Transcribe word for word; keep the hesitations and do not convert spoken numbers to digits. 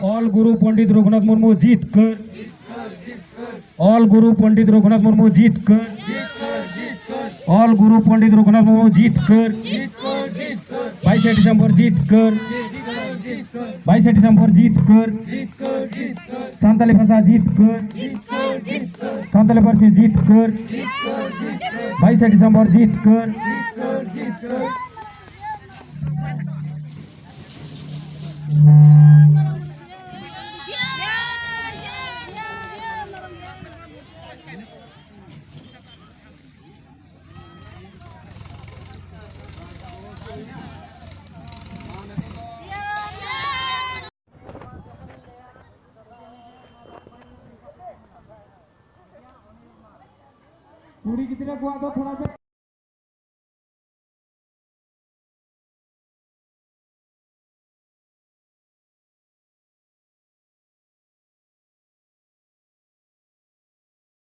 All Guru Pandit Raghunath Murmu ᱡᱤᱛᱠᱟᱹᱨ. All Guru Pandit Raghunath Murmu ᱡᱤᱛᱠᱟᱹᱨ. All Guru Pandit Raghunath Murmu ᱡᱤᱛᱠᱟᱹᱨ. ᱵᱟᱭᱤᱥᱮ December ᱡᱤᱛᱠᱟᱹᱨ. ᱵᱟᱭᱤᱥᱮ ᱰᱤᱥᱮᱢᱵᱚᱨ ᱡᱤᱛᱠᱟᱹᱨ. ᱥᱟᱱᱛᱟᱞᱤ ᱵᱷᱟᱥᱟ ᱡᱤᱛᱠᱟᱹᱨ. ᱥᱟᱱᱛᱟᱞᱤ ᱯᱟᱹᱨᱥᱤ ᱡᱤᱛᱠᱟᱹᱨ. ᱵᱟᱭᱤᱥᱮ ᱰᱤᱥᱮᱢᱵᱚᱨ ᱡᱤᱛᱠᱟᱹᱨ. ᱠᱩᱲᱤ ᱜᱤᱫᱽᱨᱟᱹ ᱠᱚᱣᱟᱜ ᱫᱚ ᱛᱷᱚᱲᱟ ᱵᱮᱥ